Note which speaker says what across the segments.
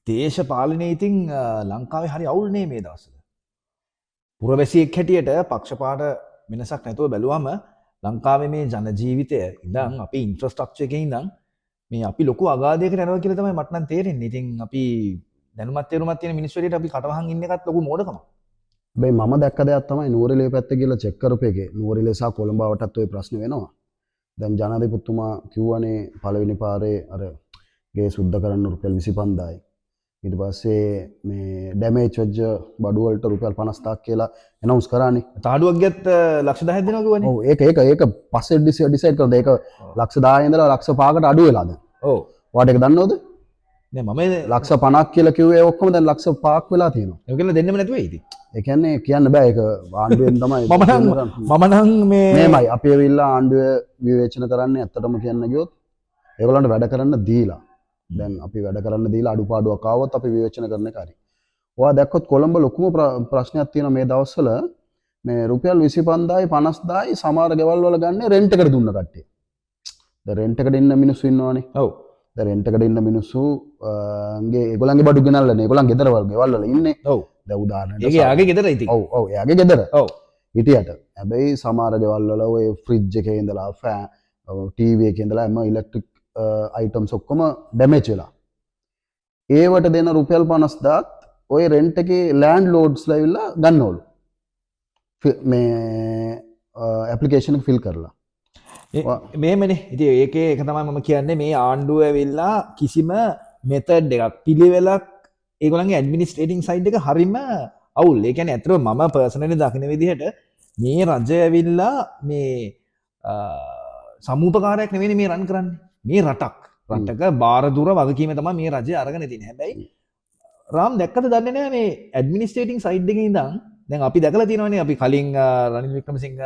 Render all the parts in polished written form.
Speaker 1: දේශපාලනය ඉතින් ලංකාවේ හරි අවුල් නේ මේ දවස්වල. පුරවැසියෙක් හැටියට පක්ෂපාත වෙනසක් නැතුව බැලුවම ලංකාවේ මේ ජන ජීවිතය ඉඳන් අපේ ඉන්ෆ්‍රාස්ට්‍රක්චර් එකේ ඉඳන් මේ අපි ලොකු අගාධයකට යනවා කියලා තමයි මට නම් තේරෙන්නේ. ඉතින් අපි දැනුමත් තේරුමක් තියෙන මිනිස්සු හැටියට අපි කටවහන් ඉන්න එකත් ලොකු මෝඩකමක්.
Speaker 2: හැබැයි මම දැක්ක දෙයක් තමයි නුවරඑළිය පැත්ත කියලා චෙක් කරපු එකේ නුවරඑළිය සහ කොළඹ වටත් ඔය ප්‍රශ්නේ වෙනවා. දැන් ජනාධිපතිතුමා කිව්වනේ පළවෙනි පාරේ අර ගේ සුද්ධ කරන්න රුපියල් 25,000යි. ඊට පස්සේ මේ ඩැමේජ් වෙච්ච බඩු වලට රුපියල් 50,000ක් කියලා ඇනවුන්ස් කරානේ.
Speaker 1: තහඩුවක් ගියත් ලක්ෂ 10ක් දෙනවා කිව්වනේ.
Speaker 2: ඔව්, ඒක ඒක ඒක පස්සේ ඩිසයිඩ් කරලා ඒක ලක්ෂ 10 ඉඳලා ලක්ෂ 5කට අඩු වෙලා දැන්.
Speaker 1: ඔව්.
Speaker 2: ඔයාට ඒක දන්නවද?
Speaker 1: නෑ, මම
Speaker 2: ලක්ෂ 50ක් කියලා කිව්වේ ඔක්කොම දැන් ලක්ෂ 5ක් වෙලා තියෙනවා.
Speaker 1: ඒක කියලා දෙන්නෙම නැතුව වෙයි ඉතින්.
Speaker 2: ඒ කියන්නේ කියන්න බෑ, ඒක ආණ්ඩුවෙන් තමයි.
Speaker 1: මම නම් මේ
Speaker 2: මේමයි අපි ඇවිල්ලා ආණ්ඩුව විවේචන කරන්නේ. ඇත්තටම කියන්න ගියොත් ඒගොල්ලන්ට වැඩ කරන්න දීලා, දැන් අපි වැඩ කරන්න දීලා අඩුපාඩුවක් ආවොත් අපි විවේචන කරන එක හරි. ඔයා දැක්කොත් කොළඹ ලොකුම ප්‍රශ්නයක් තියෙනවා මේ දවස්වල. මේ රුපියල් 25,000යි 50,000යි සමහර ගෙවල් වල ගන්නේ රෙන්ට් එකට දුන්න කට්ටිය. දැන් රෙන්ට් එකට ඉන්න මිනිස්සු ඉන්නවනේ.
Speaker 1: ඔව්.
Speaker 2: දැන් රෙන්ට් එකට ඉන්න මිනිස්සු ගේ ඒගොල්ලන්ගේ බඩු ගෙනල්ලානේ ඒගොල්ලන් ගෙදරවල් ගෙවල් වල ඉන්නේ.
Speaker 1: ඔව්.
Speaker 2: දැන් උදාහරණයට
Speaker 1: ඒක එයාගේ ගෙදර ඉතින්.
Speaker 2: ඔව්, එයාගේ ගෙදර.
Speaker 1: ඔව්.
Speaker 2: හිටියට හැබැයි සමහර ගෙවල් වල ඔය ෆ්‍රිජ් එකේ ඉඳලා ෆෑන්, ටීවී එකේ ඉඳලා හැම ඉලෙක්ට්‍රික් අයිටම්ස් ඔක්කොම ඩැමේජ් වෙලා. ඒවට දෙන රුපියල් 50,000ත් ඔය රෙන්ට් එකේ ලෑන්ඩ් ලෝඩ්ස්ලා ඇවිල්ලා ගන්නවලු. මේ ඇප්ලිකේෂන් එක ෆිල් කරලා.
Speaker 1: මෙහෙමනේ. ඉතින් ඒකේ ඒක තමයි මම කියන්නේ, මේ ආණ්ඩුව ඇවිල්ලා කිසිම මෙතඩ් එකක් පිළිවෙලක් ඒගොල්ලන්ගේ ඇඩ්මිනිස්ට්‍රේටිං සයිඩ් එක හරිම අවුල්. ඒ කියන්නේ ඇත්තටම මම පර්සනලි දකින විදිහට මේ රජය ඇවිල්ලා මේ සමූපකාරයක් නෙවෙයි මේ රන් කරන්නේ. මේ රටක්. රටක භාරදුර වගකීම තමයි මේ රජය අරගෙන තියෙන්නේ. හැබැයි රාම් දැක්කද දන්නේ නැහැ, මේ ඇඩ්මිනිස්ට්‍රේටිං සයිඩ් එකේ ඉඳන් දැන් අපි දැකලා තියෙනවනේ, අපි කලින් රනිල් වික්‍රමසිංහ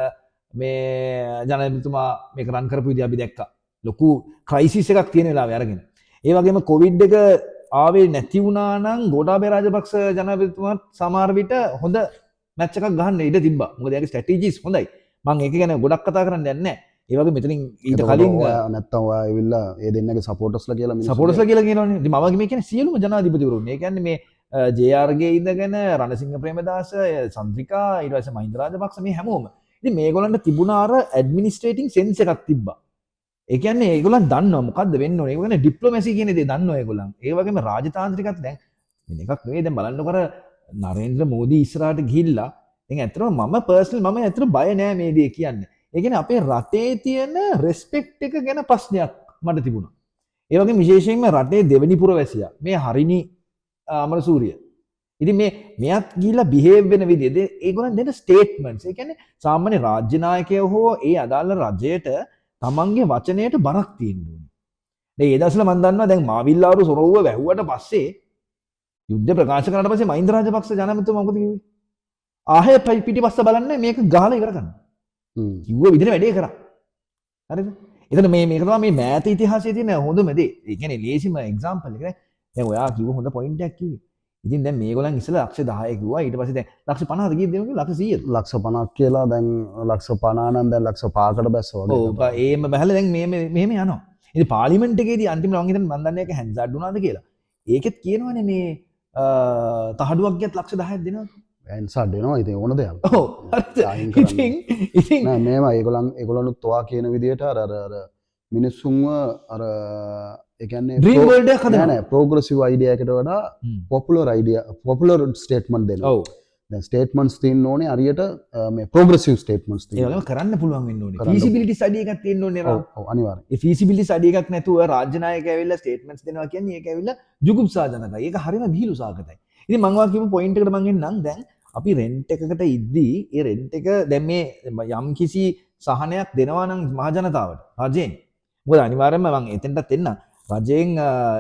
Speaker 1: මේ ජනාධිපතිතුමා මේක රන් කරපු විදිහ අපි දැක්කා. ලොකු ක්‍රයිසිස් එකක් තියෙන වෙලාවේ අරගෙන. ඒ වගේම කොවිඩ් එක ආවේ නැති වුණා නම් ගෝඨාභය රාජපක්ෂ ජනාධිපතිතුමාත් සමහර විට හොඳ මැච් එකක් ගහන්න ඉඩ තිබ්බා. මොකද එයාගේ ස්ට්‍රැටජිස් හොඳයි. මං ඒක ගැන ගොඩක් කතා කරන්න යන්නේ නැහැ. ඒ වගේ මෙතනින් ඊට
Speaker 2: එතකොට
Speaker 1: කලින්
Speaker 2: ඔයා නැත්තම් ඔයා ඇවිල්ලා ඒ දෙන්නගේ සපෝටර්ස්ලා කියලා මිනිස්සු
Speaker 1: සපෝටර්ස්ලා කියලා කියනවනේ. ඉතින් මම මේ කියන්නේ සියලුම ජනාධිපතිවරුන්. ඒ කියන්නේ මේ JR ගේ ඉඳගෙන රණසිංහ ප්‍රේමදාස, චන්ද්‍රිකා, ඊට පස්සේ මහින්ද රාජපක්ෂ මේ හැමෝම. ඉතින් මේගොල්ලන්ට තිබුණා අර ඇඩ්මිනිස්ට්‍රේටිං සෙන්ස් එකක් තිබ්බා. ඒ කියන්නේ ඒගොල්ලන් දන්නවා මොකද්ද වෙන්න ඕනේ. ඒ කියන්නේ ඩිප්ලොමැසි කියන දේ දන්නවා ඒගොල්ලන්. ඒ වගේම රාජතාන්ත්‍රිකත් දැන් වෙන එකක් නෙවෙයි. දැන් බලන්නකො අර නරේන්ද්‍ර මෝදී ඉස්සරහට ගිහිල්ලා දැන් ඇත්තටම මම පර්සනල් මම ඇත්තටම බය නෑ මේ දේ කියන්න. ඒ කියන්නේ අපේ රටේ තියෙන රෙස්පෙක්ට් එක ගැන ප්‍රශ්නයක් මට තිබුණා. ඒ වගේම විශේෂයෙන්ම රටේ දෙවෙනි පුරවැසියා මේ හරිනි අමරසූරිය. ඉතින් මේ මෙයත් ගිහිල්ලා බිහේව් වෙන විදිය ඒගොල්ලන් දෙන ස්ටේට්මන්ට්ස්. ඒ කියන්නේ සාමාන්‍ය රාජ්‍ය නායකයෝ හෝ ඒ අදාළ රජයට තමන්ගේ වචනයට බරක් තියෙන්න ඕනේ. දැන් ඒ දවස්වල මම දන්නවා, දැන් මාවිල්ලාරු සොරව්ව වැහුවට පස්සේ යුද්ධ ප්‍රකාශ කරාට පස්සේ මහින්ද රාජපක්ෂ ජනාධිපතිතුමා මොකද කිව්වේ? ආහෙ පිටිපස්ස බලන්නේ, මේක ගහලා ඉවර කරන්න. කිව්ව විදිහට වැඩේ කරා. හරිද? එතන මේ මේක තමයි මේ මෑත ඉතිහාසයේ තියෙන හොඳම දේ. ඒ කියන්නේ ලේසිම එක්සැම්පල් එක නේ. දැන් ඔයා කිව්ව හොඳ පොයින්ට් එකක් කිව්වේ. ඉතින් දැන් මේගොල්ලන් ඉස්සෙල්ලා ලක්ෂ 10 කිව්වා, ඊට පස්සේ දැන් ලක්ෂ 50ද කීයද දෙනවා කිව්වා, ලක්ෂ 100ද?
Speaker 2: ලක්ෂ 50ක් කියලා, දැන් ලක්ෂ 50 නම් දැන් ලක්ෂ 5කට බැස්ස වගේ.
Speaker 1: ඔව්, ඒම බහලා දැන් මේ මෙහෙම යනවා. ඉතින් පාර්ලිමේන්තු එකේදී අන්තිමට මං හිතන්නේ, මං දන්නේ ඒක හැන්සාඩ් වුණාද කියලා. ඒකෙත් කියනවනේ මේ තහඩුවක් ගියත් ලක්ෂ 10ක් දෙනවා.
Speaker 2: හැන්සාඩ් වෙනවා ඉතින් ඕන දෙයක්.
Speaker 1: ඔව්, හරිද?
Speaker 2: අයින් කරන්න.
Speaker 1: ඉතින් ඉතින්
Speaker 2: නෑ, මේවා ඒගොල්ලනුත් ඔයා කියන විදියට අර අර අර මිනිස්සුන්ව අර ඒ කියන්නේ
Speaker 1: ඩ්‍රීම් වර්ල්ඩ් එකක් හදනවා.
Speaker 2: නෑ නෑ, ප්‍රෝග්‍රෙසිව් අයිඩියා එකට වඩා පොපුලර් අයිඩියා, පොපුලර් ස්ටේට්මන්ට් දෙනවා.
Speaker 1: ඔව්.
Speaker 2: දැන් ස්ටේට්මන්ට්ස් තියෙන්න ඕනේ හරියට මේ ප්‍රෝග්‍රෙසිව් ස්ටේට්මන්ට්ස්
Speaker 1: ඒ
Speaker 2: තියෙන්න.
Speaker 1: වගේම කරන්න පුළුවන් වෙන්න ඕනේ.
Speaker 2: කරන්න
Speaker 1: ෆීසිබිලිටි ස්ටඩි එකක් තියෙන්න ඕනේ රාම්.
Speaker 2: ඔව්, අනිවාර්යෙන්.
Speaker 1: ඒ ෆීසිබිලිටි ස්ටඩි එකක් නැතුව රාජ්‍ය නායකයා ඇවිල්ලා ස්ටේට්මන්ට්ස් දෙනවා කියන්නේ ඒක ඇවිල්ලා ජුගුප්සාජනකයි. ඒක හරිම විහිළු සහගතයි. ඉතින් මං ඔයා කියපු පොයින්ට් එකට මං එන්නම්. දැන් අපි රෙන්ට් එකකට ඉද්දී ඒ රෙන්ට් එක දැන් මේ යම් කිසි සහනයක් දෙනවා නම් මහ ජනතාවට රජයෙන්, මොකද අනිවාර්යයෙන්ම මං එතෙන්ටත් එන්න, රජයෙන්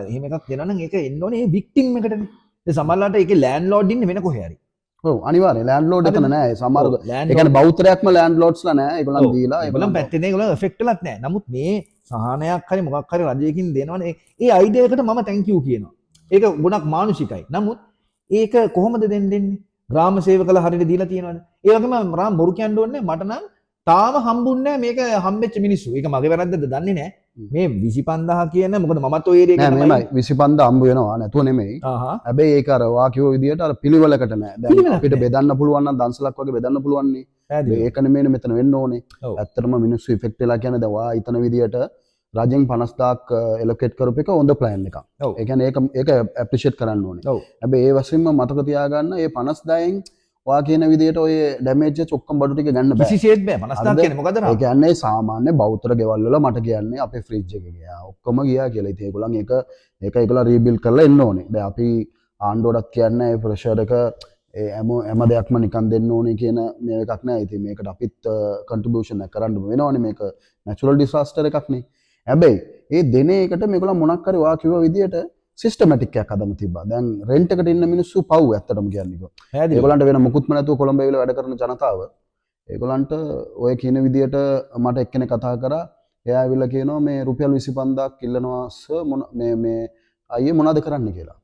Speaker 1: එහෙම එකක් දෙනවා නම් ඒක එන්න ඕනේ ඒ වික්ටිම් එකටනේ. දැන් සමහරලාට ඒකේ ලෑන්ඩ්ලෝඩ් ඉන්නේ වෙන කොහේ හරි.
Speaker 2: ඔව්, අනිවාර්යෙන් ලෑන්ඩ්ලෝඩ් එතන නෑ. සමහර
Speaker 1: ඔව්,
Speaker 2: ඒ
Speaker 1: ලෑන්ඩ්ලෝඩ්
Speaker 2: කියන්නේ බෞද්ධයක්ම ලෑන්ඩ්ලෝඩ්ස්ලා නෑ. ඒගොල්ලන්
Speaker 1: ඔව්,
Speaker 2: දීලා
Speaker 1: ඒගොල්ලන් පැත්තේ නෑ, ඒගොල්ලන් එෆෙක්ට් වෙලත් නෑ. නමුත් මේ සහනයක් හරි මොකක් හරි රජයකින් දෙනවනේ, ඒ අයිඩියා එකට මම thank you කියනවා. ඒක ගොඩක් මානුෂිකයි. නමුත් ඒක කොහොමද දෙන්නේ? ග්‍රාම සේවකලා හරියට දීලා තියෙනවද? ඒ වගේම රාම් බොරු කියන්න ඕනේ, මට නම් තාම හම්බුන්නේ නෑ මේක හම්බෙච්ච මිනිස්සු. ඒක මගේ වැරද්දද දන්නේ නෑ. මේ 25,000 කියන, මොකද මමත් ඔය ඒරියා
Speaker 2: නෑ,
Speaker 1: එකේ තමයි.
Speaker 2: මෙහෙමයි, 25,000 හම්බ වෙනවා නැතුව නෙමෙයි. හැබැයි ඒක අර වා කිව්ව විදියට අර පිළිවෙලකට නෑ. දැන්
Speaker 1: පිළිවෙලක්
Speaker 2: අපිට
Speaker 1: නෑ.
Speaker 2: බෙදන්න පුළුවන් නම් දන්සලක් වගේ බෙදන්න පුළුවන් නේ. ඒක නෙමෙයිනේ මෙතන වෙන්න ඕනේ. ඇත්තටම මිනිස්සු ඉෆෙක්ට් වෙලා කියන්නේ දැන් වා හිතන විදියට රජෙන් 50,000ක් එලොකේට් කරපු එක හොඳ ප්ලෑන් එකක්. ඒ කියන්නේ ඒක ඒක ඇප්‍රීෂিয়েට් කරන්න ඕනේ. හැබැයි ඒ වශයෙන්ම මතක තියාගන්න ඒ 50,000න් වා කියන විදියට ඔය ඩැමේජ් එක ඔක්කොම බඩු ටික ගන්න බෑ.
Speaker 1: කිසිසේත් බෑ. 50,000
Speaker 2: හරිද?
Speaker 1: කියන්නේ මොකද
Speaker 2: ඒ
Speaker 1: රාම්?
Speaker 2: කියන්නේ සාමාන්‍ය බෞද්ධ ගෙවල් වල මට කියන්නේ අපේ ෆ්‍රිජ් එක ගියා, ඔක්කොම ගියා කියලා. ඉතින් ඒගොල්ලන් ඒක ඒක ඒගොල්ලන් රීබිල්ඩ් කරලා එන්න ඕනේ. දැන් අපි ආණ්ඩුවටත් කියන්නේ ඒ ප්‍රෙෂර් එක ඒ හැම හැම දෙයක්ම නිකන් දෙන්න ඕනේ කියන මේ එකක් නෑ. ඉතින් මේකට අපිත් කන්ට්‍රිබියුෂන් එකක් කරන්න වෙනවනේ. මේක නැචරල් ඩිසාස්ටර් එකක් නේ. හැබැයි ඒ දෙන එකට මේගොල්ලන් මොනක් හරි වා කිව්ව විදියට සිස්ටමැටික් එකක් හදන්න තිබ්බා. දැන් රෙන්ට් එකට ඉන්න මිනිස්සු පව් ඇත්තටම කියන්නේ. ඒගොල්ලන්ට වෙන මොකුත්ම නැතුව කොළඹ ඇවිල්ලා වැඩ කරන ජනතාව ඒගොල්ලන්ට ඔය කියන විදියට මට එක්කෙනෙක් කතා කරා. එයා ඇවිල්ලා කියනවා මේ රුපියල් 25,000ක් ඉල්ලනවා සර්, මොන මේ මේ අයියේ මොනවද කරන්න කියලා.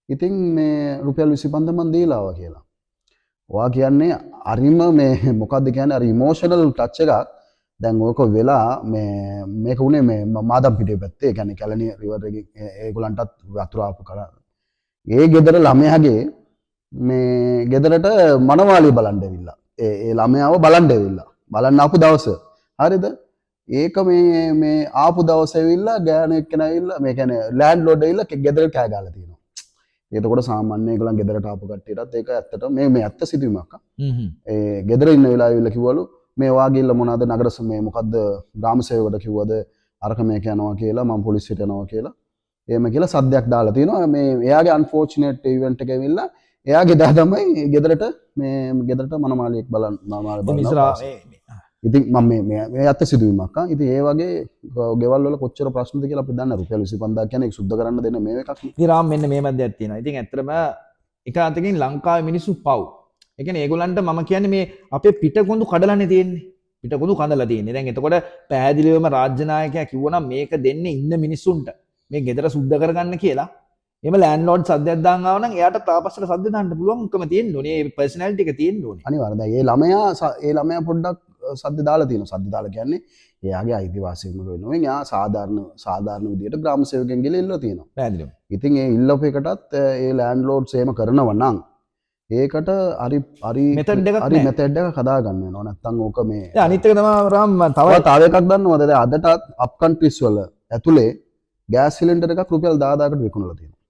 Speaker 2: ඉතින් මේ රුපියල් 25,000 මං දීලා ආවා කියලා. ඔයා කියන්නේ හරිම මේ මොකද්ද කියන්නේ අර ඉමෝෂනල් ටච් එකක්. දැන් ඕක වෙලා මේ මේක උනේ මේ මාදම් පිටිය පැත්තේ. ඒ කියන්නේ කැලණිය රිවර් එකේ ඒගොල්ලන්ටත් වතුර ආපු කරා. ඒ ගෙදර ළමයාගේ මේ ගෙදරට මනමාලිය බලන් ඇවිල්ලා. ඒ ඒ ළමයාව බලන් ඇවිල්ලා. බලන්න ආපු දවස. හරිද? ඒක මේ මේ ආපු දවස ඇවිල්ලා ගෑනු එක්කෙනා ඇවිල්ලා, මේ කියන්නේ ලෑන්ඩ්ලෝඩ් ඇවිල්ලා ගෙදර කෑ ගහලා තියෙනවා. එතකොට සාමාන්‍ය ඒගොල්ලන් ගෙදරට ආපු කට්ටියටත් ඒක ඇත්තට මේ මේ ඇත්ත සිදුවීමක්. ඒ ගෙදර ඉන්න වෙලාවෙ ඇවිල්ලා කිව්වලු මේ වා ගිහිල්ලා මොනවාද නගර මේ මොකද්ද ග්‍රාම සේවකට කිව්වද අරක මේක යනවා කියලා, මම පොලිසියට යනවා කියලා. එහෙම කියලා සද්දයක් දාලා තිනවා. මේ එයාගේ අන්ෆෝර්චුනේට් ඉවෙන්ට් එක ඇවිල්ලා එයා ගෙදර තමයි ගෙදරට මේ ගෙදරට මනමාලියෙක් බලන්න මනමාලිය
Speaker 1: ඉතින්
Speaker 2: බලනවා
Speaker 1: ඉස්සරහ
Speaker 2: පාස්සේ. ඉතින් මම මේ මේ මේ ඇත්ත සිදුවීමක්. ආ. ඉතින් ඒ වගේ ගෙවල් වල කොච්චර ප්‍රශ්නද කියලා අපි දන්නේ. රුපියල් 25,000 කියන්නේ ඒක සුද්ධ කරන්න දෙන මේ එකක් නේ.
Speaker 1: ඉතින් රාම් මෙන්න මේ මැදයක් තියෙනවා. ඉතින් ඇත්තටම එක අතකින් ලංකාවේ මිනිස්සු පව්. ඒ කියන්නේ ඒගොල්ලන්ට මම කියන්නේ මේ අපේ පිටකොඳු කඩලානේ තියෙන්නේ. පිටකොඳු කඳලා තියෙන්නේ. දැන් එතකොට පැහැදිලිවම රාජ්‍ය නායකයා කිව්වනම් මේක දෙන්නේ ඉන්න මිනිස්සුන්ට මේ ගෙදර සුද්ධ කරගන්න කියලා. එහෙම ලෑන්ඩ්ලෝඩ් සද්දයක් දාන් ආව නම් එයාට තාපස්සට සද්ද දාන්න පුළුවන්කම තියෙන්න ඕනේ. ඒ පර්සනැලිටි එක තියෙන්න ඕනේ.
Speaker 2: අනිවාර්යයෙන්. දැන් ඒ ළමයා පොඩ්ඩක් සද්ද දාලා තියෙනවා. සද්ද දාලා කියන්නේ එයාගේ අයිතිවාසිකම වෙනුවෙන් එයා සාධාරණ සාධාරණ විදියට ග්‍රාම සේවකයන් ගිහලා ඉල්ලලා තියෙනවා. ඉතින් ඒ ඉල්ලපු එකටත් ඒ ලෑන්ඩ්ලෝඩ්ස් එහෙම කරනවා නම් ඒකට හරි හරි
Speaker 1: මෙතඩ් එකක්
Speaker 2: හරි
Speaker 1: නෑ.
Speaker 2: මෙතඩ් එකක් හදා ගන්න වෙනවා. නැත්තම් ඕක මේ
Speaker 1: දැන් අනිත් එක තමයි රාම් තව
Speaker 2: තව තව එකක් දන්නවද? දැන් අදටත් අප් කන්ට්‍රීස් වල ඇතුලේ ගෑස් සිලින්ඩර් එකක් රුපියල් 10,000කට විකුණලා තියෙනවා.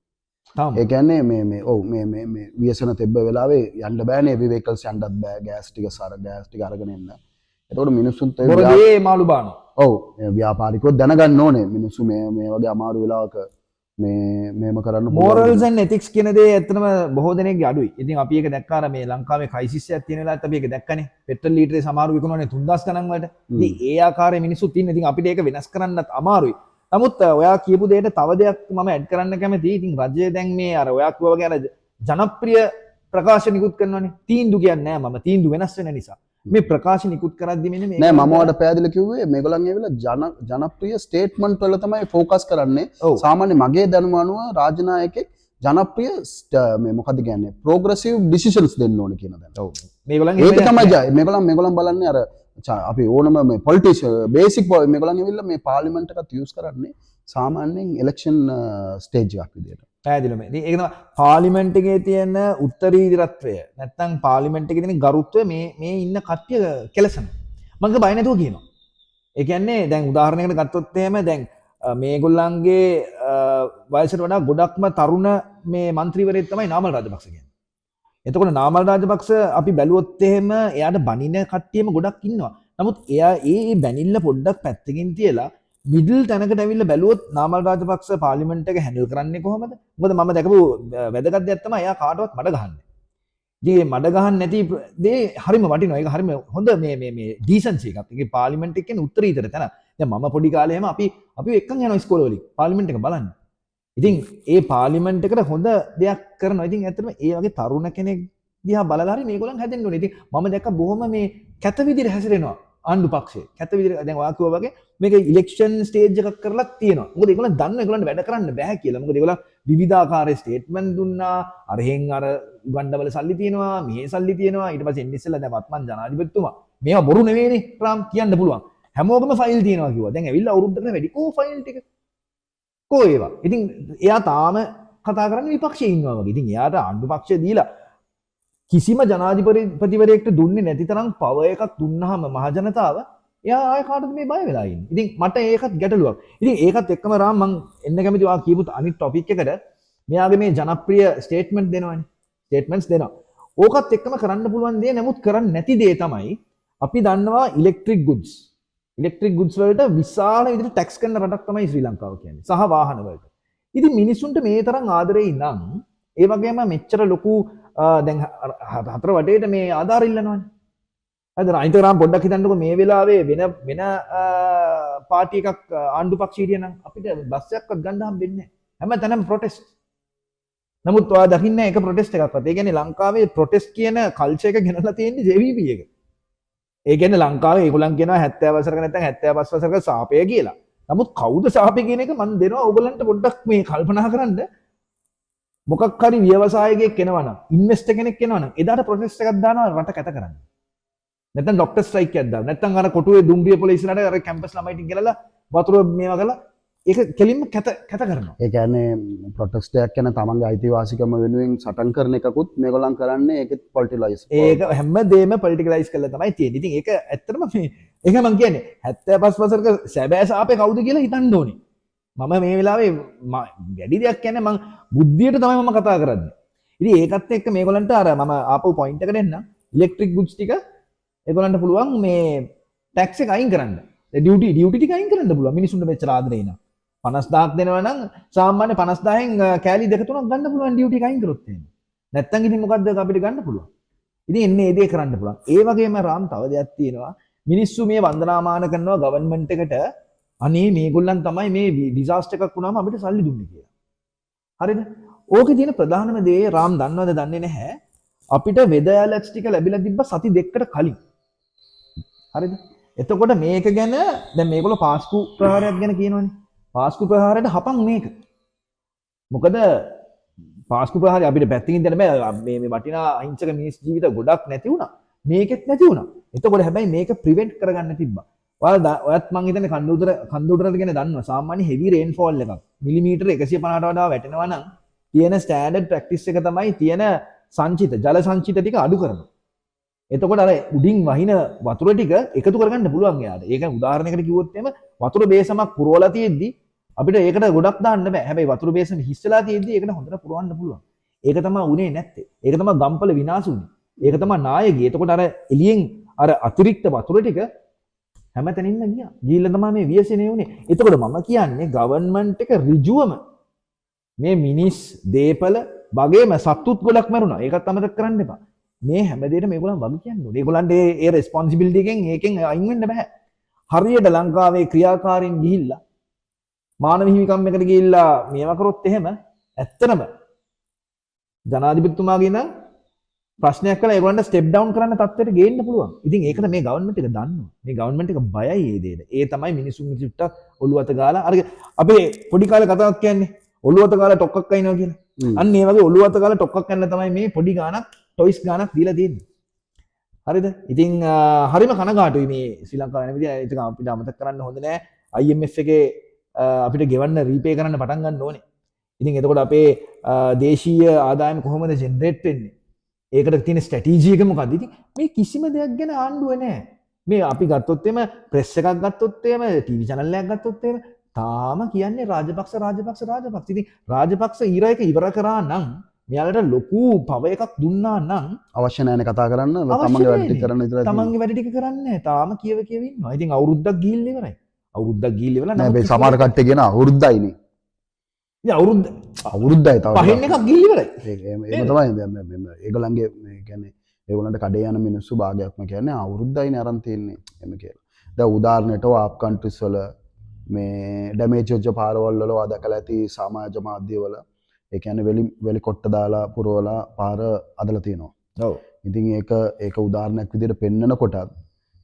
Speaker 1: තාම.
Speaker 2: ඒ කියන්නේ මේ මේ ඔව් මේ මේ මේ ව්‍යසන තිබ්බ වෙලාවේ යන්න බෑනේ, heavy vehicles යන්නත් බෑ, ගෑස් ටික සාර ගෑස් ටික අරගෙන එන්න. එතකොට මිනිස්සුන්ට ඒ
Speaker 1: බොරදී මාළු බානවා.
Speaker 2: ඔව්, මේ ව්‍යාපාරිකයෝ දැනගන්න ඕනේ මිනිස්සු මේ මේ වගේ අමාරු වෙලාවක මේ මේම කරන්න පුළුවන්
Speaker 1: මෝරල්ස්
Speaker 2: කියලා.
Speaker 1: ඇන්ඩ් එතික්ස් කියන දේ ඇත්තටම බොහෝ දෙනෙක්ගේ අඩුයි. ඉතින් අපි ඒක දැක්කා අර මේ ලංකාවේ ක්‍රයිසිස් එකක් තියෙන වෙලාවත් අපි ඒක දැක්කනේ. පෙට්‍රල් ලීටරේ සමහරු විකුණන්නේ 3000 ගණන් වලට. ඉතින් ඒ ආකාරයේ මිනිස්සුත් ඉන්න. ඉතින් අපිට ඒක වෙනස් කරන්නත් අමාරුයි. නමුත් ඔයා කියපු දෙයට තව දෙයක් මම ඇඩ් කරන්න කැමතියි. ඉතින් රජය දැන් මේ අර ඔයා කිව්වා වගේ අර ජනප්‍රිය ප්‍රකාශ නිකුත් කරනවනේ. තීන්දුව කියන්නේ නෑ මම. තීන්දුව වෙනස් වෙන නිසා. මේ ප්‍රකාශ නිකුත් කරද්දි මෙන්න මේ
Speaker 2: නෑ, මම ඔයාලට පැහැදිලි කිව්වේ මේගොල්ලන් ඇවිල්ලා ජනප්‍රිය ස්ටේට්මන්ට් වල තමයි ෆෝකස් කරන්නේ. සාමාන්‍ය මගේ දැනුම අනුව රාජ්‍ය නායකයෙක් ජනප්‍රිය මේ මොකද්ද කියන්නේ ප්‍රෝග්‍රෙසිව් ඩිසිෂන්ස් දෙන්න ඕනේ කියන දැන.
Speaker 1: මේගොල්ලන්
Speaker 2: ඒක
Speaker 1: එහෙම
Speaker 2: තමයි
Speaker 1: නෑ.
Speaker 2: මේගොල්ලන් බලන්නේ අර අපි ඕනම මේ පොලිටික්ස් බේසික් මේගොල්ලන් ඇවිල්ලා මේ පාර්ලිමේන්තු එකත් යූස් කරන්නේ සාමාන්‍යයෙන් ඉලෙක්ෂන් ස්ටේජ් එකක් විදියට.
Speaker 1: පැහැදිලිවම. ඉතින් ඒක තමයි පාර්ලිමේන්තු එකේ තියෙන උත්තරීතරත්වය නැත්නම් පාර්ලිමේන්තු එකේ තියෙන ගරුත්වය මේ මේ ඉන්න කට්ටිය කෙලසනවා. මං ඒක බය නැතුව කියනවා. ඒ කියන්නේ දැන් උදාහරණයකට ගත්තොත් එහෙම දැන් මේගොල්ලන්ගේ වයසට වඩා ගොඩක්ම තරුණ මේ මන්ත්‍රීවරයෙක් තමයි නාමල් රාජපක්ෂ කියන්නේ. එතකොට නාමල් රාජපක්ෂ අපි බැලුවොත් එහෙම එයාට බනින කට්ටියම ගොඩක් ඉන්නවා. නමුත් එයා ඒ ඒ බැනිල්ල පොඩ්ඩක් පැත්තකින් තියලා මිඩල් තැනකට ඇවිල්ලා බැලුවොත් නාමල් රාජපක්ෂ පාර්ලිමේන්තු එක හැන්ඩල් කරන්නේ කොහොමද? මොකද මම දැකපු වැදගත් දෙයක් තමයි එයා කාටවත් මඩ ගහන්නේ. ඉතින් මේ මඩ ගහන්න නැති දේ හරිම වටිනවා. ඒක හරිම හොඳ මේ මේ මේ ඩීසන්සි එකක්. ඒකේ පාර්ලිමේන්තු එක කියන්නේ උත්තරීතර තැන. දැන් මම පොඩි කාලේ එහෙම අපි අපි එක්කන් යනවා ඉස්කෝලේ වලින් පාර්ලිමේන්තු එක බලන්න. ඉතින් ඒ පාර්ලිමේන්තු එකට හොඳ දෙයක් කරනවා. ඉතින් ඇත්තටම ඒ වගේ තරුණ කෙනෙක් දිහා බලලා හරි මේගොල්ලන් හැදෙන්න ඕනේ. ඉතින් මම දැක්ක බොහොම මේ කැත විදිහට හැසිරෙනවා ආණ්ඩු පක්ෂය. කැත විදිහට දැන් ඔයා කිව්වා වගේ මේක ඉලෙක්ෂන් ස්ටේජ් එකක් කරලා තියෙනවා. මොකද ඒගොල්ලන් දන්නවා ඒගොල්ලන්ට වැඩ කරන්න බෑ කියලා. මොකද ඒගොල්ලන් විවිධාකාරයේ ස්ටේට්මන්ට් දුන්නා. අරහෙන් අර උගණ්ඩවල සල්ලි තියෙනවා, මෙහෙ සල්ලි තියෙනවා. ඊට පස්සේ එන්නේ ඉස්සෙල්ලා දැන් වත්මන් ජනාධිපතිතුමා. මේවා බොරු නෙවෙයිනේ රාම් කියන්න පුළුවන්. හැමෝගම ෆයිල් තියෙනවා කිව්වා. දැන් ඇවිල්ලා අවුරුද්දකට වැඩි කෝ ෆයිල් ටික? කෝ ඒවා? ඉතින් එයා තාම කතා කරන්නේ විපක්ෂයේ ඉන්නවා වගේ. ඉතින් එයාට ආණ්ඩු පක්ෂය දීලා කිසිම ජනාධිපතිවරයෙක්ට දුන්නේ නැති තරම් පවර් එකක් දුන්නාම මහ ජනතාව එයා ආය කාටද මේ බය වෙලා ඉන්නේ? ඉතින් මට ඒකත් ගැටලුවක්. ඉතින් ඒකත් එක්කම රාම් මං එන්න කැමති ඔයා කියපු අනිත් ටොපික් එකට. මෙයාගේ මේ ජනප්‍රිය ස්ටේට්මන්ට් දෙනවනේ. ස්ටේට්මන්ට්ස් දෙනවා. ඕකත් එක්කම කරන්න පුළුවන් දේ, නමුත් කරන්න නැති දේ තමයි අපි දන්නවා ඉලෙක්ට්‍රික් ගුඩ්ස්. ඉලෙක්ට්‍රික් ගුඩ්ස් වලට විශාල විදිහට ටැක්ස් කරන රටක් තමයි ශ්‍රී ලංකාව කියන්නේ. සහ වාහන වලට. ඉතින් මිනිස්සුන්ට මේ තරම් ආදරෙයි නම්, ඒ වගේම මෙච්චර ලොකු දැන් හතර වටේට මේ ආධාර ඉල්ලනවනේ. හරිද? අනිත් එක රාම් පොඩ්ඩක් හිතන්නකෝ, මේ වෙලාවේ වෙන වෙන පාටි එකක් ආණ්ඩු පක්ෂ හිටියනම් අපිට බස් එකක්වත් ගන්න හම්බෙන්නේ නැහැ. හැම තැනම ප්‍රොටෙස්ට්. නමුත් ඔයා දකින්නේ එක ප්‍රොටෙස්ට් එකක්වත්. ඒ කියන්නේ ලංකාවේ ප්‍රොටෙස්ට් කියන කල්චර් එක ගෙනල්ලා තියෙන්නේ JVP එක. ඒ කියන්නේ ලංකාවේ ඒගොල්ලන් කියනවා 70 වසරක නැත්නම් 75 වසරක සාපය කියලා. නමුත් කවුද සාපේ කියන එක මං දෙනවා ඕගොල්ලන්ට පොඩ්ඩක් මේ කල්පනා කරන්න. මොකක් හරි ව්‍යවසායකයෙක් එනවා නම්, ඉන්වෙස්ටර් කෙනෙක් එනවා නම්, එදාට ප්‍රොටෙස්ට් එකක් දානවා රට කැත කරන්න. නැත්නම් ඩොක්ටර් ස්ට්‍රයික් එකක් දානවා. නැත්නම් අර කොටුවේ දුම්රිය පොළ ඉස්සරහට අර කැම්පස් ළමයි ටික ගෙනලා වතුර මේවා කරලා ඒක කෙලින්ම කැත කැත කරනවා.
Speaker 2: ඒ කියන්නේ ප්‍රොටෙස්ට් එකක් ගැන තමන්ගේ අයිතිවාසිකම වෙනුවෙන් සටන් කරන එකකුත් මේගොල්ලන් කරන්නේ. ඒකෙත් පොලිටිකලයිස්.
Speaker 1: ඒක හැම දෙයක්ම පොලිටිකලයිස් කරලා තමයි තියෙන්නේ. ඉතින් ඒක ඇත්තටම මේ ඒක මං කියන්නේ 75 වසරක සැබෑ සාපේ කවුද කියලා හිතන්න ඕනේ. මම මේ වෙලාවේ වැඩි දෙයක් කියන්නේ මං බුද්ධියට තමයි මම කතා කරන්නේ. ඉතින් ඒකත් එක්ක මේගොල්ලන්ට අර මම ආපහු පොයින්ට් එකට එන්නම්. ඉලෙක්ට්‍රික් ගුඩ්ස් ටික ඒගොල්ලන්ට පුළුවන් මේ ටැක්ස් එක අයින් කරන්න. ඩියුටි ඩියුටි ටික අයින් කරන්න පුළුවන්. මිනිසුන්ට මෙච්චර ආදරේ නම්. 50,000ක් දෙනවා නම් සාමාන්‍ය 50,000න් කෑලි දෙක තුනක් ගන්න පුළුවන් ඩියුටි එක අයින් කරොත් එහෙම. නැත්තම් ඉතින් මොකද්ද අපිට ගන්න පුළුවන්? ඉතින් එන්නේ ඒ දේ කරන්න පුළුවන්. ඒ වගේම රාම් තව දෙයක් තියෙනවා. මිනිස්සු මේ වන්දනාමාන කරනවා ගවර්න්මන්ට් එකට, අනේ මේගොල්ලන් තමයි මේ ඩිසාස්ටර් එකක් වුණාම අපිට සල්ලි දුන්නේ කියලා. හරිද? ඕකේ තියෙන ප්‍රධානම දේ රාම් දන්නවද දන්නේ නැහැ. අපිට වෙදර් ඇලර්ට්ස් ටික ලැබිලා තිබ්බ සති 2කට කලින්. හරිද? එතකොට මේක ගැන දැන් මේගොල්ලෝ පාස්කු ප්‍රහාරයක් ගැන කියනවනේ. පාස්කු ප්‍රහාරයට හපන් මේක. මොකද පාස්කු ප්‍රහාරය අපිට පැත්තකින් දෙන්න බෑ. මේ මේ වටිනා අහිංසක මිනිස් ජීවිත ගොඩක් නැති වුණා. මේකෙත් නැති වුණා. එතකොට හැබැයි මේක ප්‍රිවෙන්ට් කරගන්න තිබ්බා. ඔයාලා ඔයත් මං හිතන්නේ කන්ද කන්ද ගැන දන්නවා. සාමාන්‍ය හෙවි රේන්ෆෝල් එකක් මිලිමීටර් 150ට වඩා වැටෙනවා නම් තියෙන ස්ටෑන්ඩඩ් ප්‍රැක්ටිස් එක තමයි තියෙන සංචිත ජල සංචිත ටික අඩු කරනවා. එතකොට අර උඩින් වහින වතුර ටික එකතු කරගන්න පුළුවන් එයාට. ඒක උදාහරණයකට කිව්වොත් එහෙම වතුර බේසමක් පුරවලා තියෙද්දි අපිට ඒකට ගොඩක් දාන්න බෑ. හැබැයි වතුර බේසම හිස් වෙලා තියෙද්දි ඒකට හොඳට පුරවන්න පුළුවන්. ඒක තමයි උනේ නැත්තේ. ඒක තමයි ගම්පල විනාශ වුනේ. ඒක තමයි නාය ගියේ. එතකොට අර එළියෙන් අර අතිරික්ත වතුර ටික හැමතැනින්ම ගියා. ගිහිල්ලා තමයි මේ ව්‍යසනය වුනේ. එතකොට මම කියන්නේ ගවර්න්මන්ට් එක ඍජුවම මේ මිනිස් දේපල වගේම සත්තුත් ගොඩක් මැරුණා. ඒකත් අමතක කරන්න එපා. මේ හැම දෙයකටම මේගොල්ලන් වග කියන්න ඕනේ. ඒගොල්ලන්ට ඒ ඒ රෙස්පොන්සිබිලිටි එකෙන් ඒකෙන් අයින් වෙන්න බෑ. හරියට ලංකාවේ ක්‍රියාකාරීන් ගිහිල්ලා මානව හිමිකම් එකට ගිහිල්ලා මේවා කරොත් එහෙම ඇත්තටම ජනාධිපතිතුමාගේ ඉඳන් ප්‍රශ්නයක් කළා ඒගොල්ලන්ට ස්ටෙප් ඩවුන් කරන්න තත්ත්වයට ගේන්න පුළුවන්. ඉතින් ඒකට මේ ගවර්න්මන්ට් එක දන්නවා. මේ ගවර්න්මන්ට් එක බයයි ඒ දෙයට. ඒ තමයි මිනිසුන් චුට්ටක් ඔළුව අත ගාලා අර අපේ පොඩි කාලේ කතාවක් කියන්නේ ඔළුව අත ගාලා ටොක්කක් අයින්නවා කියලා. අන්න ඒ වගේ ඔළුව අත ගාලා ටොක්කක් යන්න තමයි මේ පොඩි ගානක් ටොයිස් ගානක් දීලා තියෙන්නේ. හරිද? ඉතින් හරිම කනගාටුයි මේ ශ්‍රී ලංකාව වෙන විදිය. ඒක අපිට අමතක කරන්න හොඳ නෑ. IMF එකේ අපිට ගෙවන්න රීපේ කරන්න පටන් ගන්න ඕනේ. ඉතින් එතකොට අපේ දේශීය ආදායම කොහොමද ජෙනරේට් වෙන්නේ? ඒකට තියෙන ස්ට්‍රැටජි එක මොකද්ද? ඉතින් මේ කිසිම දෙයක් ගැන ආණ්ඩුව නෑ. මේ අපි ගත්තොත් එහෙම ප්‍රෙස් එකක් ගත්තොත් එහෙම ටීවී චැනල් එකක් ගත්තොත් එහෙම තාම කියන්නේ රාජපක්ෂ, රාජපක්ෂ, රාජපක්ෂ. ඉතින් රාජපක්ෂ ඊරා එක ඉවර කරා නම්, මෙයාලට ලොකු පවර් එකක් දුන්නා නම්
Speaker 2: අවශ්‍ය නෑනේ කතා කරන්න.
Speaker 1: අවශ්‍ය
Speaker 2: තමන්ගේ වැඩ ටික
Speaker 1: නෑනේ.
Speaker 2: කරන්න විතරයි තියෙන්නේ.
Speaker 1: තමන්ගේ වැඩ ටික කරන්නේ නෑ. තාම කියව කියව ඉන්නවා. ඉතින් අවුරුද්දක් ගිහිල්ලා ඉවරයි. අවුරුද්දක් ගිහිල්ලා ඉවරලා
Speaker 2: නෑ
Speaker 1: නමුත්
Speaker 2: මේ
Speaker 1: කිසිම
Speaker 2: සමහර කට්ටිය කියන අවුරුද්දයිනේ.
Speaker 1: ඉතින් අවුරුද්ද
Speaker 2: අවුරුද්දයි තව
Speaker 1: පහෙන් එකක් ගිහිල්ලා ඉවරයි.
Speaker 2: ඒක එහෙම එහෙම
Speaker 1: නේද?
Speaker 2: තමයි දැන් මේ ඒගොල්ලන්ගේ මේ කියන්නේ ඒගොල්ලන්ට කඩේ යන මිනිස්සු භාගයක්ම කියන්නේ අවුරුද්දයිනේ අරන් තියෙන්නේ එහෙම කියලා. දැන් උදාහරණයට ඔය අප් කන්ට්‍රීස් වල මේ ඩැමේජ් වෙච්ච පාරවල් වල ඔයා දැකලා ඇති සමාජ මාධ්‍ය වල, ඒ කියන්නේ වෙලි වෙලි කොට්ට දාලා පුරවලා පාර අදලා තියෙනවා. ඉතින් ඒක ඒක උදාහරණයක් විදිහට පෙන්නනකොටත්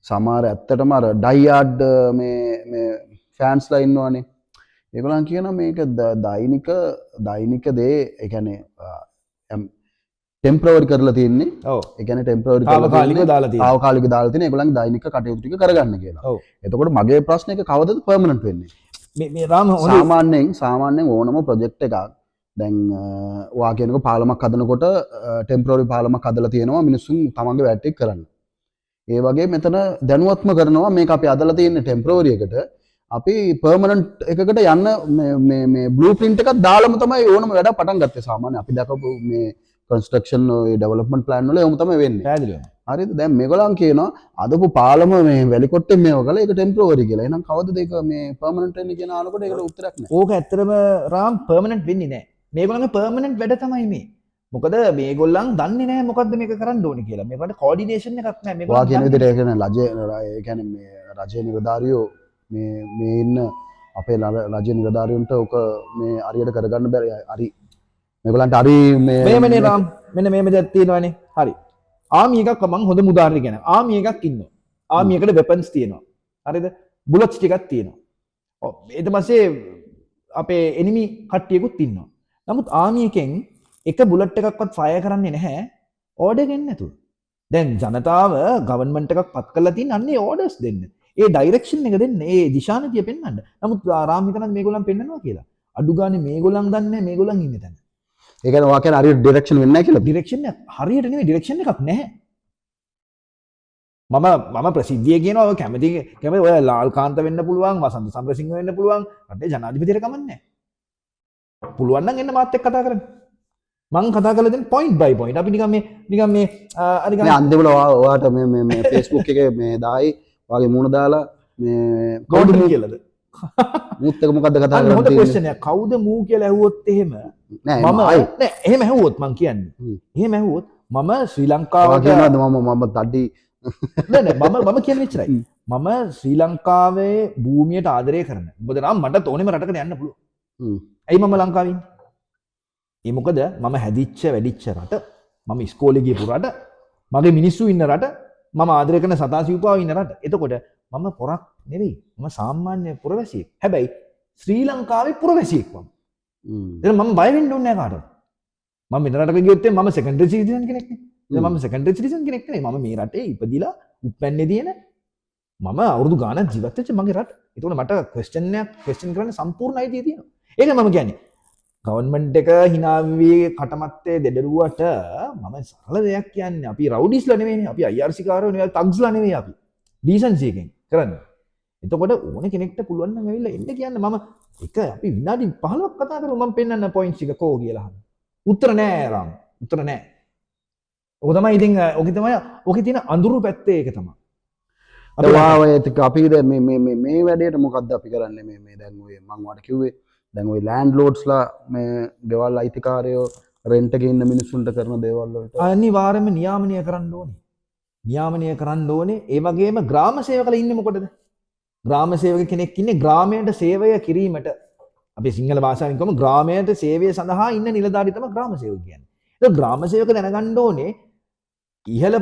Speaker 2: සමහර ඇත්තටම අර ඩයි හાર્ඩ් මේ මේ ෆෑන්ස්ලා ඉන්නවනේ. ඒගොල්ලන් කියනවා මේක දෛනික දෛනික දේ, ඒ කියන්නේ ටෙම්පරරි කරලා තියෙන්නේ.
Speaker 1: ඔව්.
Speaker 2: ඒ කියන්නේ ටෙම්පරරි කරලා
Speaker 1: තාවකාලිකව
Speaker 2: තියෙන්නේ.
Speaker 1: දාලා තියෙනවා.
Speaker 2: තාවකාලිකව දාලා තියෙන්නේ ඒගොල්ලන්ගේ දෛනික කටයුතු ටික කරගන්න කියලා. එතකොට මගේ ප්‍රශ්නේ එක කවදද පර්මනන්ට් වෙන්නේ?
Speaker 1: මේ මේ රාම හොඳ
Speaker 2: සාමාන්‍යයෙන් සාමාන්‍යයෙන් ඕනම ප්‍රොජෙක්ට් එකක් දැන් ඔයා කියනකො පාලමක් හදනකොට ටෙම්පරරි පාලමක් හදලා තියෙනවා මිනිස්සුන් තමන්ගේ වැඩ ටික කරන්න. ඒ වගේ මෙතන දැනුවත්ම කරනවා මේක අපි හදලා තියෙන්නේ ටෙම්පරරි එකට. අපි පර්මනන්ට් එකකට යන්න මේ මේ මේ බ්ලූ ප්‍රින්ට් එකක් දාලම තමයි ඕනම වැඩක් පටන් ගත්තේ. සාමාන්‍ය අපි දැකපු මේ කන්ස්ට්‍රක්ෂන් ඔය ඩෙවලොප්මන්ට් ප්ලෑන් වල එහෙම තමයි වෙන්නේ.
Speaker 1: පැහැදිලිවම.
Speaker 2: හරිද? දැන් මේගොල්ලන් කියනවා අදපු පාලම මේ වැලිකොට්ටෙන් මේව කළා ඒක ටෙම්පරරි කියලා. එහෙනම් කවදද ඒක මේ පර්මනන්ට් වෙන්නේ කියන අහනකොට ඒකට උත්තරයක් නෑ.
Speaker 1: ඕක ඇත්තටම රාම් පර්මනන්ට් වෙන්නේ නෑ. මේගොල්ලන්ගේ පර්මනන්ට් වැඩ තමයි මේ. මොකද මේගොල්ලන් දන්නේ නෑ මොකද්ද මේක කරන්න ඕනේ කියලා. මේගොල්ලන්ට කෝඩිනේෂන් එකක් නෑ. මේගොල්ලන්
Speaker 2: ඔයා කියන
Speaker 1: දන්නේ
Speaker 2: විදිහට ඒ කියන්නේ රජය ඒ කියන්නේ මේ රජයේ නිලධාරියෝ මේ මේ ඉන්න අපේ රජ නිලධාරියන්ට ඕක මේ හරියට කරගන්න බැරි හරි මේගොල්ලන්ට හරි මේ
Speaker 1: මෙහෙමනේ රාම්, මෙන්න මෙහෙම දෙයක් තියෙනවනේ. හරි. ආමි එකක් මං හොඳම උදාහරණයක් කියන්නම්. ආමි එකක් ඉන්නවා. ආමි එකට වෙපන්ස් තියෙනවා. හරිද? බුලට්ස් ටිකක් තියෙනවා. ඔව් ඊට පස්සේ අපේ එනිමි කට්ටියකුත් ඉන්නවා. නමුත් ආමි එකෙන් එක බුලට් එකක්වත් ෆයර් කරන්නේ නැහැ ඕඩර් එක එන්නේ නැතුව. දැන් ජනතාව ගවර්න්මන්ට් එකක් පත් කරලා තියෙන අන්නේ ඕඩර්ස් දෙන්න. ඒ ඩයිරෙක්ෂන් එක දෙන්න, ඒ දිශානතිය පෙන්වන්න. නමුත් රාම් හිතනවා මේගොල්ලන් පෙන්වනවා කියලා. අඩු ගානේ මේගොල්ලන් දන්නේ නැහැ මේගොල්ලන් ඉන්නේ තැන.
Speaker 2: ඒ කියන්නේ ඔයා කියන්නේ හරියට ඩිරෙක්ෂන් වෙන්නේ නැහැ කියලාද?
Speaker 1: ඩිරෙක්ෂන් එක හරියට නෙමෙයි, ඩිරෙක්ෂන් එකක් නැහැ. මම මම ප්‍රසිද්ධිය කියනවා ඔය කැමති කැමති ඔය ලාල් කාන්ත වෙන්න පුළුවන්, වසන්ත සමරසිංහ වෙන්න පුළුවන්, රටේ ජනාධිපතිට කමක් නැහැ. පුළුවන් නම් එන්න මාත් එක්ක කතා කරන්න. මං කතා කරලා දෙන්න පොයින්ට් බයි පොයින්ට්. අපි නිකන් මේ නිකන් මේ අර නිකන්
Speaker 2: මේ අන්තිමට ඔයාට මේ මේ මේ Facebook එකේ මේ දායි ඔයාගේ මූණ දාලා මේ
Speaker 1: කවුද මූ කියලාද?
Speaker 2: මූත් එක මොකද්ද කතා
Speaker 1: අන්න
Speaker 2: කරන්න
Speaker 1: හොඳ
Speaker 2: තියෙන්නේ?
Speaker 1: ක්වෙස්චන් එකක්. කවුද මූ කියලා ඇහුවොත් එහෙම
Speaker 2: නෑ
Speaker 1: මම
Speaker 2: ආයි
Speaker 1: නෑ එහෙම ඇහුවොත් මං කියන්නේ. එහෙම ඇහුවොත් මම ශ්‍රී
Speaker 2: ඔයා
Speaker 1: ලංකාවට
Speaker 2: කියනවාද මම මම තඩි
Speaker 1: නෑ නෑ මම මම කියන්නේ එච්චරයි. මම ශ්‍රී ලංකාවේ භූමියට ආදරය කරන. මොකද නම් මටත් ඕනෙම රටකට යන්න පුළුවන්. ඇයි මම ලංකාවේ ඉන්නේ? ඒ මොකද මම හැදිච්ච වැඩිච්ච රට, මම ඉස්කෝලේ ගියපු රට, මගේ මිනිස්සු ඉන්න රට, මම ආදරය කරන සතා සිව්පාව ඉන්න රට. එතකොට මම පොරක් නෙවෙයි. මම සාමාන්‍ය පුරවැසියෙක්. හැබැයි ශ්‍රී ලංකාවේ පුරවැසියෙක් මම. එහෙනම් මම බය වෙන්න ඕනේ නෑ කාටවත්. මම වෙන රටක ගියොත් එහෙනම් මම සෙකන්ඩරි සිටිසන් කෙනෙක් නේ. දැන් මම සෙකන්ඩරි සිටිසන් කෙනෙක් නෙවෙයි. මම මේ රටේ ඉපදිලා උප්පැන්නේ තියෙන මම අවුරුදු ගාණක් ජීවත් වෙච්ච මගේ රට. ඒතකොට මට ක්වෙස්චන් එකක් ක්වෙස්චන් කරන්න සම්පූර්ණ අයිතිය තියෙනවා. ඒක මම කියන්නේ. ගවර්න්මන්ට් එක හිනා වී කටමත්තේ දෙඩරුවට මම සරල දෙයක් කියන්නේ. අපි රවුඩිස්ලා නෙවෙයිනේ. අපි IRC කාරයෝ නෙවෙයි, තග්ස්ලා නෙවෙයි අපි. ඩීසන්සි එකෙන් කරන්නේ. එතකොට ඕන කෙනෙක්ට පුළුවන් නම් ඇවිල්ලා එන්න කියන්න මම එක අපි විනාඩි 15ක් කතා කරමු මම පෙන්නන්න පොයින්ට්ස් ටික කෝ කියලා අහන්න. උත්තර නෑ රාම්. උත්තර නෑ. ඔක තමයි ඉතින් ඔකේ තමයි ඔකේ තියෙන අඳුරු පැත්තේ ඒක තමයි.
Speaker 2: අපි ඔයා ඔය ටික අපි දැන් මේ මේ මේ මේ වැඩේට මොකද්ද අපි කරන්නේ මේ මේ දැන් ඔය මං ඔයාලට කිව්වේ දැන් ඔය ලෑන්ඩ්ලෝඩ්ස්ලා මේ ගෙවල් අයිතිකාරයෝ රෙන්ට් එකේ ඉන්න මිනිස්සුන්ට කරන දේවල් වලට
Speaker 1: අනිවාර්යයෙන්ම නියාමනය කරන්න ඕනේ. නියාමනය කරන්න ඕනේ. ඒ වගේම ග්‍රාම සේවකලා ඉන්නේ මොකටද? ග්‍රාම සේවක කෙනෙක් ඉන්නේ ග්‍රාමයට සේවය කිරීමට. අපි සිංහල භාෂාවෙන් කියමු ග්‍රාමයට සේවය සඳහා ඉන්න නිලධාරී තමයි ග්‍රාම සේවක කියන්නේ. ඒක ග්‍රාම සේවක දැනගන්න ඕනේ ඉහළ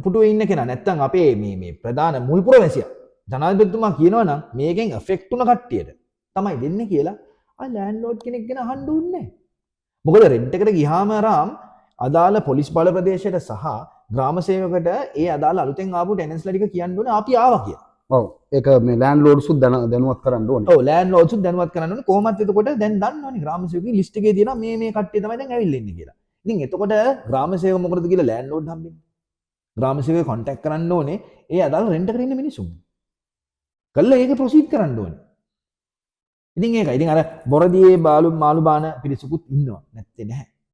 Speaker 1: පුටුවේ ඉන්න කෙනා නැත්තම් අපේ මේ මේ ප්‍රධාන මුල් පුරවැසියා ජනාධිපතිතුමා කියනවා නම් මේකෙන් එෆෙක්ට් වුණ කට්ටියට තමයි දෙන්නේ කියලා ආ ලෑන්ඩ්ලෝඩ් කෙනෙක් ගැන අහන්න ඕනේ නැහැ. මොකද රෙන්ට් එකට ගියාම රාම් අදාළ පොලිස් බල ප්‍රදේශයට සහ ග්‍රාම සේවකට ඒ අදාළ අලුතෙන් ආපු ටෙනන්ස්ලා ටික කියන්න ඕනේ අපි ආවා කියලා.
Speaker 2: ඔව් ඒක මේ ලෑන්ඩ්ලෝඩ්සුත් දැනුවත් කරන්න ඕනේ.
Speaker 1: ඔව් ලෑන්ඩ්ලෝඩ්සුත් දැනුවත් කරන්න ඕනේ. කොහොමත් එතකොට දැන් දන්නවනේ ග්‍රාම සේවකගේ ලිස්ට් එකේ තියෙනවා මේ මේ කට්ටිය තමයි දැන් ඇවිල්ලා ඉන්නේ කියලා. ඉතින් එතකොට ග්‍රාම සේවක මොකටද කියලා ලෑන්ඩ්ලෝඩ් හම්බෙන්නේ. ග්‍රාම සේවකේ කොන්ටැක්ට් කරන්න ඕනේ ඒ අදාළ රෙන්ට් එකට ඉන්න මිනිසුන්. කළා ඒක ප්‍රොසීඩ් කරන්න ඕනේ. ඉතින් ඒකයි. ඉතින් අර බොරදියේ මාළු බාන පිරිසකුත් ඉන්නවා. නැත්තේ නැහැ.